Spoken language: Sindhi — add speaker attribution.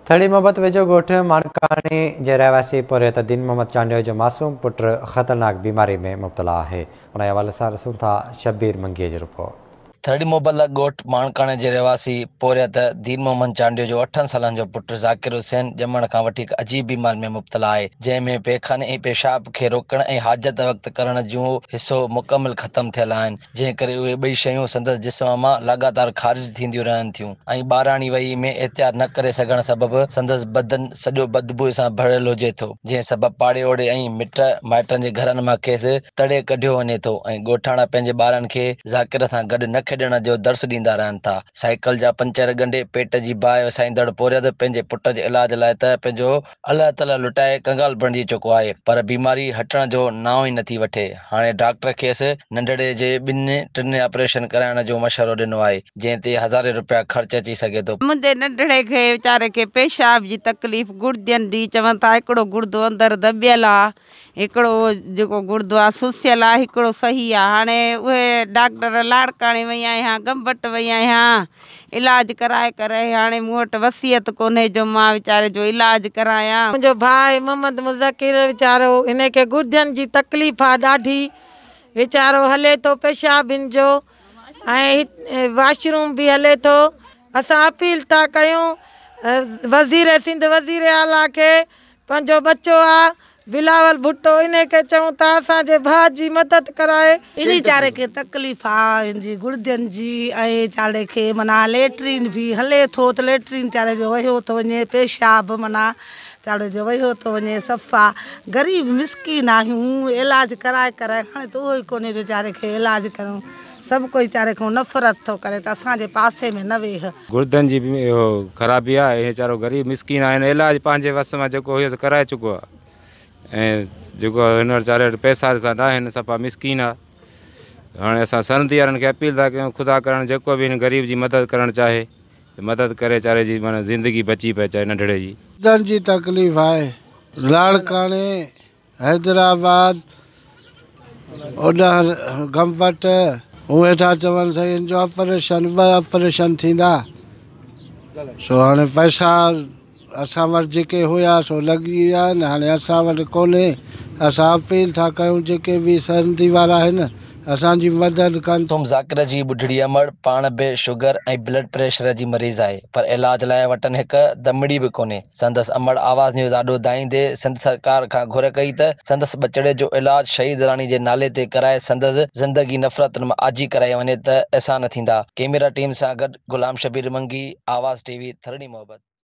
Speaker 1: ٿرڙي محبت ويجهو ڳوٺ ماڻڪاڻي جي رهواسي پورهيت دين محمد چانڊيو جو معصوم پٽ خطرناڪ بيماري ۾ مبتلا آهي. انهي حوالي سان ڏسون ٿا شبير منگيء جي رپورٽ.
Speaker 2: ٿرڙي محبت لڳ ڳوٺ ماڻڪاڻي جي رهواسي پورهيت دين محمد چانڊيو جو اٺن سالن جو پٽ ذاڪر حسين ڄمڻ کان وٺي هڪ عجيب بيماري ۾ مبتلا آهي جنهن ۾ پيخاني ۽ پيشاب کي روڪڻ ۽ حاجت وقت ڪرڻ جون حصو مڪمل ختم ٿيل آهن. جنهن ڪري اهي ٻئي شيون سندس جسم مان لڳاتار خارج ٿينديون رهن ٿيون ۽ ٻاراڻي وهي ۾ احتياط نه ڪري سگهڻ سبب سندس بدن سڄو بدبوء سان ڀريل هجي ٿو، جنهن سبب پاڙي اوڙي ۽ مٽ مائٽن جي گهرن مان کيس تڙي ڪڍيو وڃي ٿو ۽ ڳوٺاڻا پنهنجي ٻارن کي ذاڪر سان گڏ نه کيڏڻ جو درس ڏيندا رهن ٿا. سائيڪل جا پنچر ڳنڍي پيٽ جي باهه وسائيندڙ پورهيت پنهنجي پٽ جي علاج لاء ته پنهنجو الله تعاليٰ لٽائي ڪنگال بڻجي چڪو آهي پر بيماري هٽڻ جو نانء ئي نٿي وٺي. هاڻي ڊاڪٽر کيس ننڍڙي جي ٻن ٽن آپريشن ڪرائڻ جو مشورو ڏنو آهي جنهن تي هزارين رپيا خرچ اچي سگهي ٿو.
Speaker 3: منهنجي ننڍڙي کي ويچاري کي پيشاب جي تڪليف گڙدين جي چون ٿا هڪڙو گڙدو اندر دٻيل آ هڪڙو جيڪو گڙدو آ سسيل آ هڪڙو صحيح آ هاڻي اهي ڊاڪٽر لاڙڪاڻي وئي آهيان گمبٽ وئي آهيان علاج ڪرائي ڪرائي هاڻي مون وٽ وصيت ڪونهي جو مان ويچاري جو علاج ڪرايان.
Speaker 4: منهنجو ڀاء محمد مذڪر ويچارو هن کي گڙدن جي تڪليف آ ڏاڍي ويچارو هلي ٿو پيشابن جو ۽ واش روم به هلي ٿو اسان اپيل ٿا ڪيون وزير سنڌ وزير اعليٰ کي پنهنجو ٻچو آ بلاول ڀٽو انهي کي چئون ٿا اسان جي ڀاء جي مدد ڪرائي.
Speaker 5: انهي ويچاري کي تڪليف آ هن جي گڙدين جي ۽ ويچاري کي معنيٰ ليٽرين به هلي ٿو ته ليٽرين ويچاري جو وهيو ٿو وڃي پيشاب معنيٰ ويچاري جو وهيو ٿو وڃي صفا غريب مسڪين آهيون علاج ڪرائي ڪرائي هاڻي ته اهو ئي ڪونهي جو ويچاري کي علاج ڪريون سڀ ڪوئي ويچاري کان نفرت ٿو ڪري ته اسان جي پاسي ۾ نه ويهه.
Speaker 6: گردن جي به اهو خرابي آهي هي ويچارو غريب مسڪين آهي هن علاج پنهنجي وس مان جيڪو هيس ڪرائي چڪو آهي ۽ جيڪو هن وٽ ويچاري وٽ پئسا وئسا نه آهن صفا مسڪين آهي هاڻي اسان سرندي وارن کي اپيل ٿا ڪيون خدا ڪرڻ جيڪو به هن غريب جي مدد ڪرڻ چاهي ته مدد ڪري ويچاري جي معنيٰ زندگي بچي پئي چاهي ننڍڙي جي.
Speaker 7: گردن جي تڪليف آهي لاڙڪاڻي حيدرآباد اوڏانهن گمبٽ اهي ٿا چون سائين ان جو آپريشن ٻه آپريشن ٿيندا سو هاڻي پئسا اسان وٽ جيڪي هيا سو لڳي ويا آهن هاڻي اسان وٽ ڪونهي اسان اپيل ٿا ڪيون جيڪي به سرندي وارا آهن اسان جي مدد ڪن.
Speaker 2: معصوم ذاڪر جي ٻڍڙي امڙ پاڻ به شگر ۽ بلڊ پريشر جي مريض آهي پر علاج لاء وٽن هڪ دمڙي به ڪونهي. سندس امڙ آواز نيوز آڏو دانهيندي سنڌ سرڪار کان گهر ڪئي ته سندس ٻچڙي جو علاج شهيد راڻي جي نالي تي ڪرائي سندس زندگي نفرتن مان آجي ڪرائي وڃي ته احسان ٿيندا. ڪيميرا ٽيم سان گڏ غلام شبير منگي، آواز ٽي وي، ٿرڙي محبت.